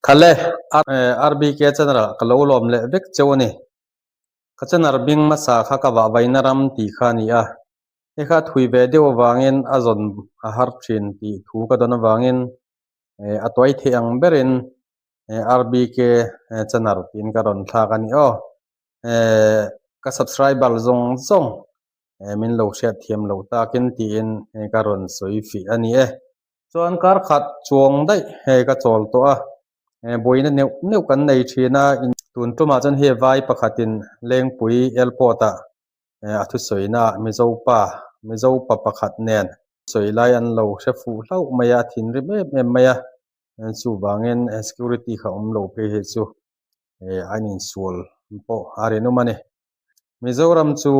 Khale, RBK channel ah ka lo lawm leh vek cheu a ni. Ka channel bing hmasa kha ka vah vaina ram tih kha a ni a. Hei kha thui ve deuh avangin a zawn a har thin tih thu ka dawn avangin a tuai theih ang berin RBK channel tiin ka rawn thlak a ni aw. Ka subscriber zawng zawng min lo hriat thiam loh takin tiin ka rawn sawi fih a ni e. Chuan kar khat chuang daih hei ka chawl tawh a, buaina neuh neuh kan nei thin a, tun tumah chuan hei vai pakhatin Lengpui airport ah a thusawina ah Mizo pa, Mizo pa pakhat nen sawi lai an lo hre fuh hlauh mai a, a thinrim em em mai a, chuvangin security kha awm lo phei hi chu an insual pawh a rinawm a ni. Mizoram chu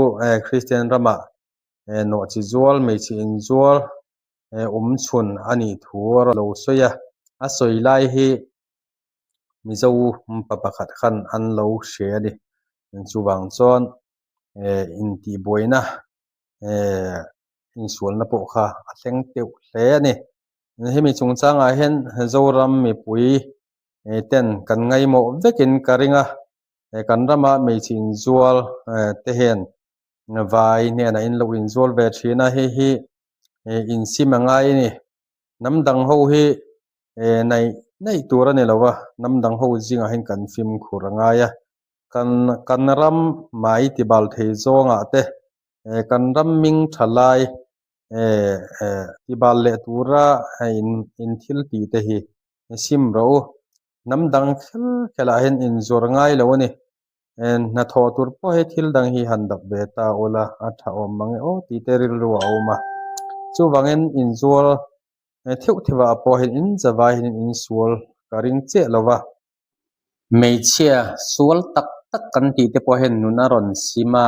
Kristian ramah nawhchi zual, hmeichhe inzual awm chhun a nih thu a lo sawi a, a sawi lai hi Mizo pa pakhat khan an lo hre a ni. Chuvang chuan intihbuaina insualna pawh kha a thleng teuh hle a ni. Hemi chungchangah hian Zoram mipui ten kan ngaimawh vekin ka ring a, kan rama hmeichhe inzual te hian vai hnenah in lo inzual ve thin a, hei hi insim a ngai a ni. Hnam dang ho hi naih naih tur a ni lo va, hnam dang ho zingah hian kan fimkhur a ngai a. Kan kan ram mai tibal thei zawngah te kan ram hming tha lai tibal leh tura in in thil tih te hi sim rawh u. Hnam dang kher kherah hian inzawr ngai lo a ni. Hnathawh tur pawh hi thil dang hi han dap ve ta ula a tha awm mang e aw tih te rilru a awm a. Chuvangin inzual theuh theuh ah pawh hian in zavai hian insual ka ring chiah lo va. Hmeichhia sual tak tak kan tih te pawh hian nun a rawn sim a,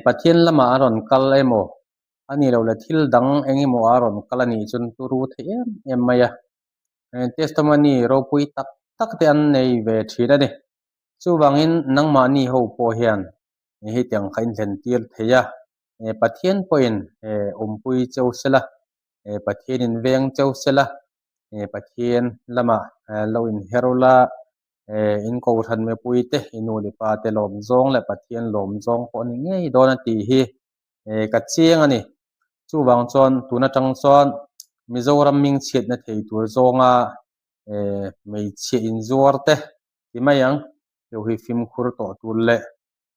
Pathian lamah a rawn kal emaw a nih loh leh thil dang eng emaw a rawn kal a nih chuan turu thei em em mai a. Testimony ropui tak tak te an nei ve thin a ni. Chuvangin nangmahni ho pawh hian hetiang kha inhlen tir thei a, Pathian pawhin awmpui cheu sela, Pathianin veng cheu sela, Pathian lamah lo inher ula, in kohhran mipui te, i nu leh pa te lawm zawng leh Pathian lawm zawng pawh a ni ngei dawn a tih hi ka chiang a ni. Chuvang chuan tun atang chuan Mizoram hmingchhiatna thei tur zawnga hmeichhia inzuar te ti mai ang, heu hi fimkhur tawh tur leh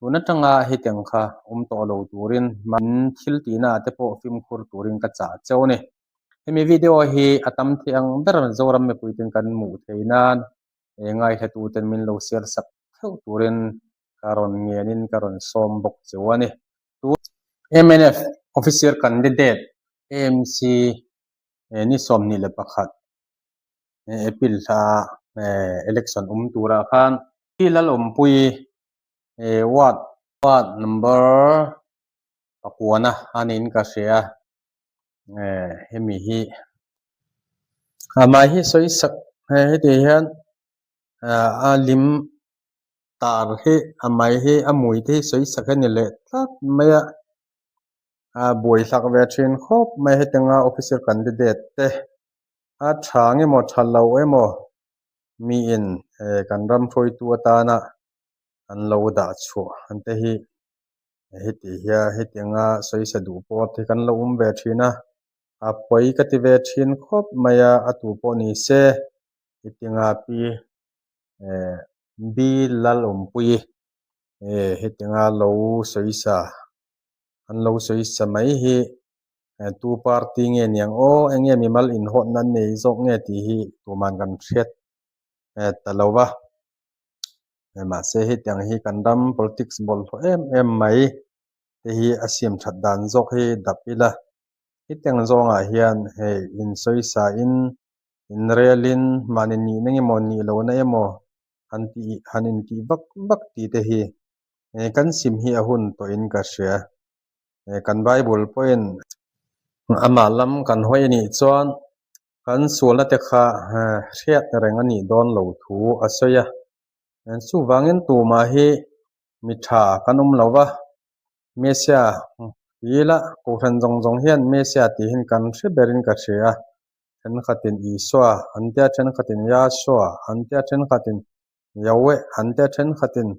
tun atanga hetiang kha awm tawh lo turin in thil tihna ah te pawh fimkhur turin ka chah cheu a ni. Hemi video hi a tam thei ang ber Zoram mipui ten kan hmuh thei nan ngaithla tu ten min lo share sak theuh turin ka rawn ngenin ka rawn sawm bawk cheu a ni. Mnf Officer Candidate AMC ni 21 April thla election awm turah khan Pi Lalawmpui ward ward number pakuana a niin ka hria hemi hi amah hi sawi sak heti hian a lim tar hi a mai hi a mui te hi sawi sak a ni leh tlat mai a a buai hlak ve thin khawp mai hetianga officer candidate te. A tha ang emaw tha lo emaw miin kan ram hruaitu atana an lo dah chhuah an te hi heti hian hetianga sawisa duh pawh te kan lo awm ve thin a, a pawi ka ti ve thin khawp mai a, a tu pawh ni se hetianga pi B Lalawmpuii hetianga lo sawisa an lo sawisa mai hi. Tu party nge niang aw eng nge mimal inhawtna an nei zawk nge tih hi tuman kan hriat ta lo va mahse hetiang hi kan ram politics bawlhhlawh em em mai te hi a siam that dan zawk hi dap ila hetiang zawngah hian hei insawisa in inrelin mahni nihna emaw nih lohna emaw han tih han intih vak vak tih te hi kan sim hi a hun tawhin ka hria. Kan Bible pawhin amah lam kan hawi a nih chuan kan sualna te kha hriat reng a nih dawn lo thu a sawi a. Chuvangin tumah hi mi tha kan awm lo va, Messia ti ila Kohhran zawng zawng hian Messia tih hian kan hre berin ka hria a. Thenkhatin Isua an tia, thenkhatin Yahshua an tia, thenkhatin Yahweh an tia, thenkhatin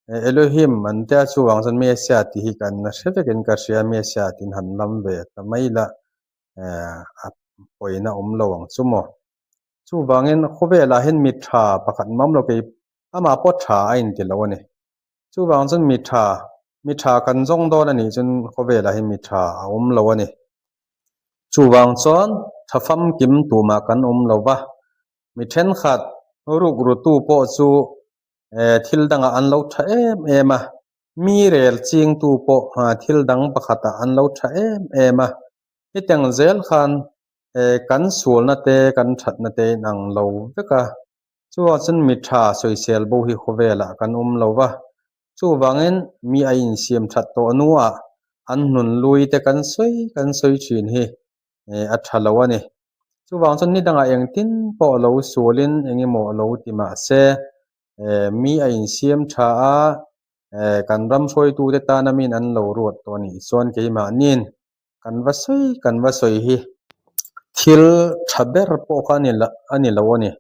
Elohim an tia. Chuvang chuan Messiah tih hi kan hre vekin ka hria, Messiah tiin han lam ve ta mai la a pawina awm lo ang chu maw. Chuvangin khawvelah hian mi tha pakhat mam lo kei amah pawh tha a inti lo a ni. Chuvang chuan mi tha, mi tha kan zawng dawn a nih chuan khawvelah hian mi tha a awm lo a ni. Chuvang chuan tha famkim tumah kan awm lo va, mi thenkhat rukrutu pawh chu thil dangah an lo tha em em a, mi rel chingtu pawh thil dang pakhatah an lo tha em em a. Hetiang zel khan kan sualna te kan thatna te inang lo vek a. Chuvang chuan mi tha sawisel bo hi khawvelah kan awm lo va, chuvangin mi a insiam that tawh hnuah an hnun lui te kan sawi kan sawi thin hi a tha lo a ni. Chuvang chuan ni dangah engtin pawh lo sualin eng emaw lo ti mah se mi a insiam tha a, kan ram hruaitute tana min an lo ruat tawh a nih chuan keimahniin kan va sawi kan va sawi hi thil tha ber pawh kha a ni lo a ni.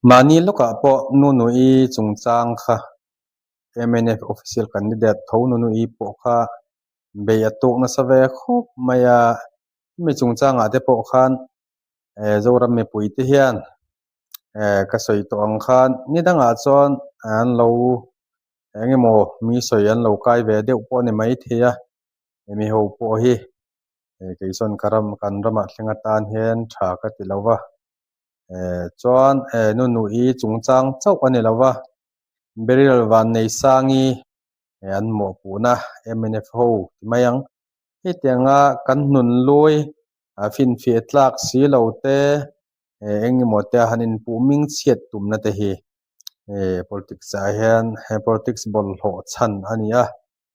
Mahni lawkah pawh Nunui chungchang kha mnf official candidate tho Nunui pawh kha bei a tuk nasa ve khawp mai a, hemi chungchangah te pawh khan Zoram mipui te hian ka sawi tawh ang khan ni dangah chuan an lo eng emaw mi sawi an lo kai ve deuh pawh a ni maithei a. Hemi ho pawh hi kei chuan ka ram kan ramah thleng atan hian tha ka ti lo va chuan Nunui chungchang chauh a ni lo va Burial Vanneisangi an mawhpuhna mnf ho ti mai ang hetianga kan hnun lui finfiah tlak si lo te eng emaw te a han inpuh ming chhiat tumna te hi politics ah hian politics bawlhhlawh chhan a ni a.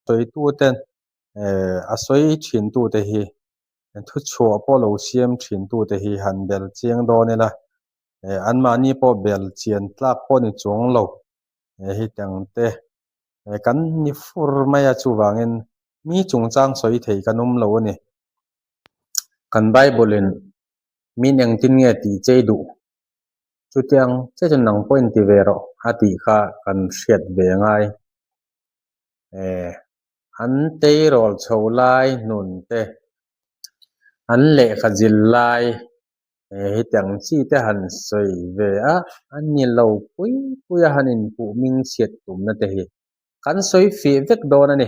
Sawituten a sawi thintute hi thuchhuah pawh lo siam thintute hi han bel chiang dawn ila, anmahni pawh bel chian tlak pawh ni chuang lo hi tangte kan ni fur mai a, chuvangin mi chungchang sawi thei kan awm lo a ni. Kan Bible in min engtin nge tih chei duh? Chutiang che chu nang pawhin ti ve rawh a tih kha kan hriat ve ngai. An teirawl chho lai hnun te, an lehkha zil lai hetiang chi te han sawi ve a, a ni lo pui pui a han inpuh ming chhiat tumna te hi kan sawi fih vek dawn a ni.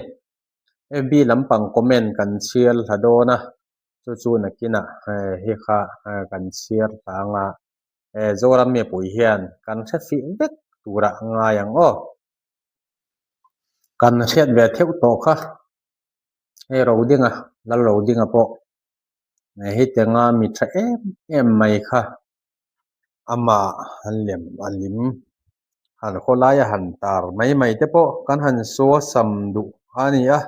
FB lampang comment kan chhiar hla dawn a, chu chu nakinah hi kha kan chhiar hla anga Zoram mipui hian kan hre fih vek turah ngai ang aw. Kan hriat ve theuh tawh kha hei Rodinga Lal Rodinga pawh hetianga mi tha em em mai kha amah han lem a lim han khawlai a han tar mai mai te pawh kan han saw sam duh a ni a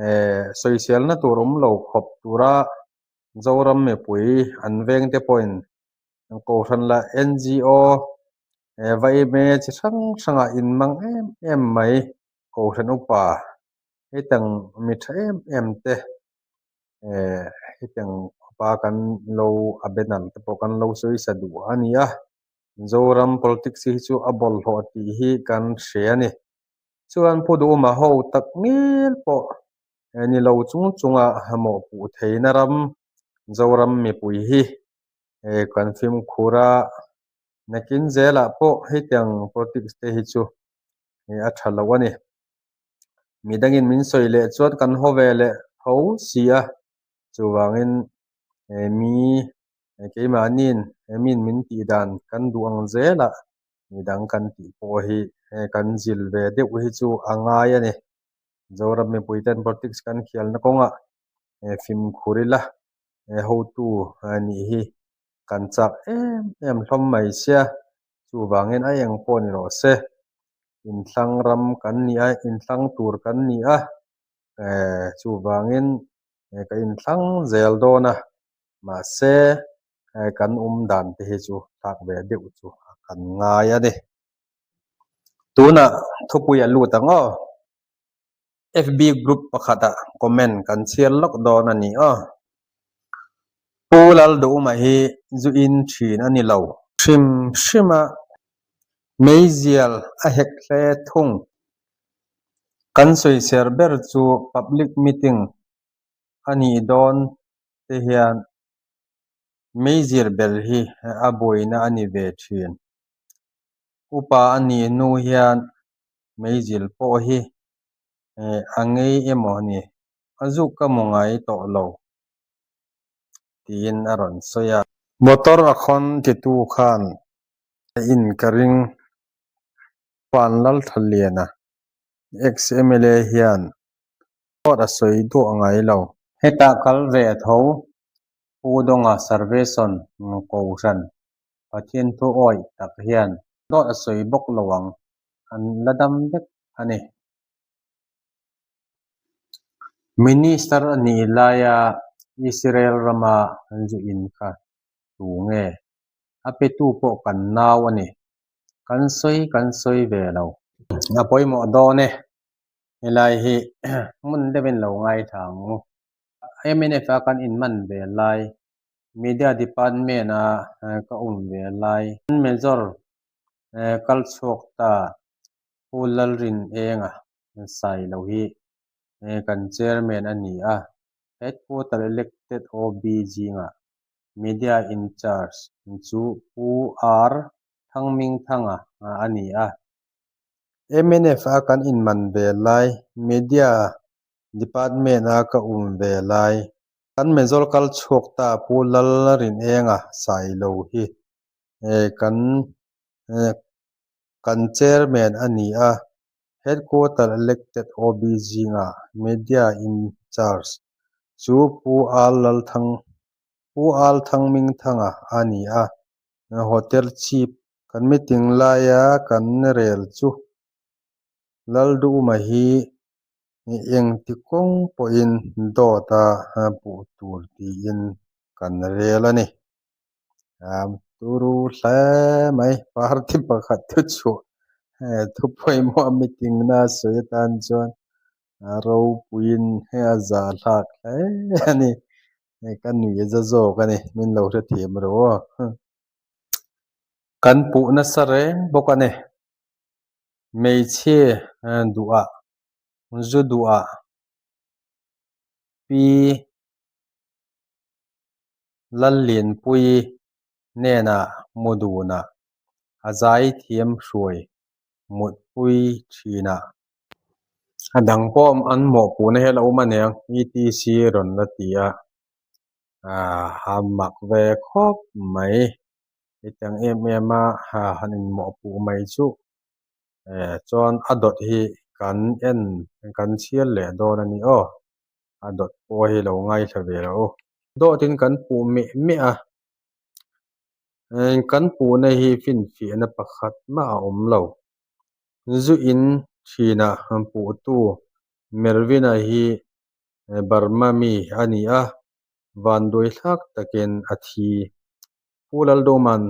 eh sawiselna tur awm lo khawp tura Zoram mipui an veng te pawhin Kohhran lah NGO vaime chi hrang hrangah in mang em em mai Kohhran upa hetang mi tha em em te hetang khawpa kan lo a banner te pawh kan lo sawi sa duh a ni a, Zoram politics hi chu a bawlhhlawh tih hi kan hria a ni. Chuan Pu Duhuma ho tak ngel pawh ni lo chung chunga mawhpuh theihna ram Zoram mipui hi kan fimkhur a, nakin zelah pawh hetiang politics te hi chu a tha lo a ni. Midangin min sawi leh chuan kan haw ve leh tho si a, chuvangin mi keimahniin min min tih dan kan duh ang zelah midang kan tih pawh hi kan zil ve deuh hi chu a ngai a ni. Zoram mipuiten politics kan khialna kawngah fimkhur ila. hotu nih hi kan chak em em hlawm mai sia chuvangin a eng pawh ni rawh se inthlang ram kan ni a inthlang tur kan ni a eh chuvangin ka inthlang zel dawn a mahse kan awm dan te hi chu thlak ve deuh chu kan ngai a ni tunah thupui a lut ang aw. FB group pakhatah comment kan chhiar lawk dawn a ni aw. Pu Lalduhuma hi zu in thin a ni lo. Hrim hrim a, meizial a hek hle thung. Kan sawiser ber chu public meeting a nih dawn te hian meizir ber hi a buaina a ni ve thin. Upa a nih hnu hian meizil pawh hi a ngei emaw ni, a zuk ka hmu ngai tawh lo tiin a rawn sawi a. Motor a khawn titu khan a in ka ring. Vanlalthaliana, ex-MLA hian dawt a sawi duah ngai lo. Hetah kal ve tho Pu Dawnga Sarveson Kohhran Pathian thu awih tak hian dawt a sawi bawk lo ang, an la dam vek a ni. Minister a nih laia Israel rama zu in kha tu nge? A petu pawh kan nau a ni. Kan sawi kan sawi ve lo. A pawimawh dawn e. Helai hi hmun deuhin lo ngaithla ang u. Mnf a kan inman ve lai, Media Department a ka awm ve lai, Major kal chhuak ta Pu Lalrinenga Sailo hi kan Chairman a ni a, Headquarter Elected OB zingah Media in Charge chu Pu R Thangmingthanga a ni a. Mnf a kan inman ve lai, Media Department a ka um ve lai. Kan Major kal chhuak ta Pu Lalrinenga Sailo hi kan kan Chairman a ni a, Headquarter Elected OB zingah Media in Charge chu Pu Al Lalthang Pu Al Thangmingthanga a ni a, Hotel Chip kan meeting laia kan rel chu Lalduhma hi Engti kawng pawhin dawt a puh tur tiin kan rel a ni. Turu hle mai party pakhat thu chhuah thu pawimawh meeting na sawi atan chuan ropuiin a zah hlak hle a ni. Ka nuih za zawk a ni, min lo hrethiam rawh aw. Kan puh nasa reng bawk a ni. Hmeichhe duhah zu duhah Pi Lallianpuii hnenah mu dunah a zai thiam hruai mutpui thinah. A dang pawh an mawhpuhna hi a lo awm a niang etc rawn la ti a, a mak ve khawp mai. Hetiang em em a han inmawhpuh mai chuh. Chuan a dawt hi kan en kan chhiar leh dawn a ni aw. A dawt pawh hi lo ngaithla ve rawh u. Dawtin kan puh meh meh a, kan puhna hi finfiahna pakhat mah a awm lo. Zu in thinah puhtu Mervina hi Burma mi a ni a, vanduai hlak takin a thi. Pu Lalduhman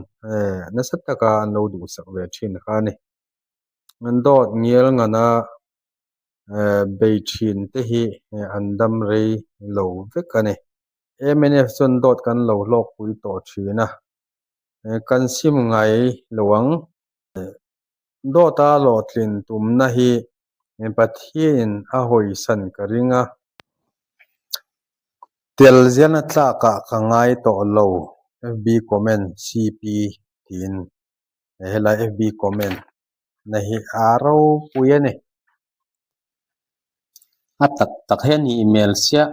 nasa taka an lo duhsak ve thin kha a ni. An dawt ngial ngana bei thin te hi an dam rei lo vek a ni. Mnf chuan dawt kan lo hlawkpui tawh thin a, kan sim ngai lo ang. Dawta hlawhtlin tumna hi Pathianin a hawisan ka ring a. Tel zialna tlakah ka ngai tawh lo FB comment CP tiin helai FB comment na hi a ropui a ni. A tak tak hian i email siah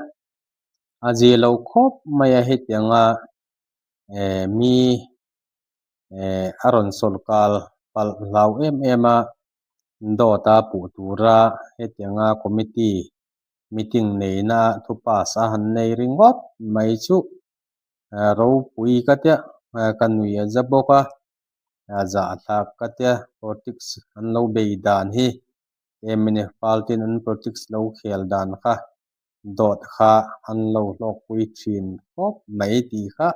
a zia lo khawp mai a hetianga mi a rawn sawrkar palh hlau em em a dawt a puh tura hetianga committee meeting neihna thu pass a han nei ringawt mai chu ropui ka tia ka nui a za bawk a a zahthlak ka tia politics an lo bei dan hi mnf party in an politics lo khel dan kha dawt kha an lo hlawkpui thin khawp mai tih kha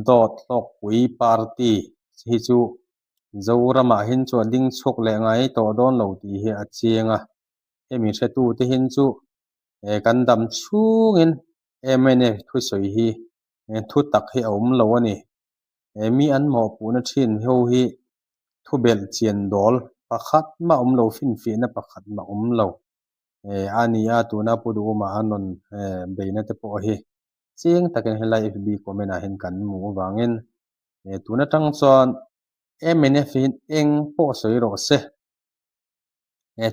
dawt hlawkpui party hi chu Zoramah hin chu a ding chhuak leh ngai tawh dawn lo tih hi a chiang a. Hemi hretute hin chu kan dam chhungin mnf thusawi hi Thu tak hi a awm lo a ni. He mi an mawhpuhna thin ho hi thu belh chian dawl pakhat mah awm lo, finfiahna pakhat mah awm lo a ni a, tuna Pu Duhuma an rawn beihna te pawh hi chiang takin helai FB comment ah hian kan hmuh avangin tun atang chuan mnf hi eng pawh sawi rawh se.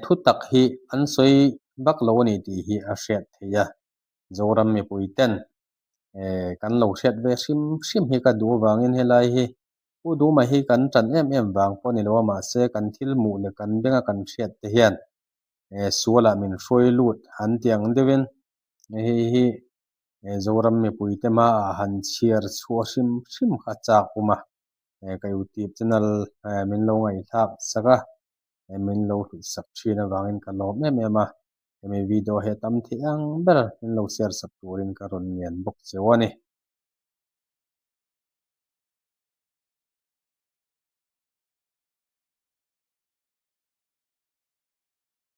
Thu tak hi an sawi vak lo a ni tih hi a hriat theih a, Zoram mipui ten kan lo hriat ve hrim hrim hi ka duh avangin helai hi Pu Duma hi kan tan em em vang pawh a ni lo a, mahse kan thil hmuh leh kan benga kan hriat te hian sualah min hruai lut an ti ang deuhin hei hi Zoram mipui te hmaah han chhiar chhuah hrim hrim kha chak awm a, ka youtube channel min lo ngaihthlak sak a, min lo hlut sak thin avangin ka lawm em em a, hemi video hi a tam theih ang ber min lo share sak turin ka rawn ngen bawk cheu a ni.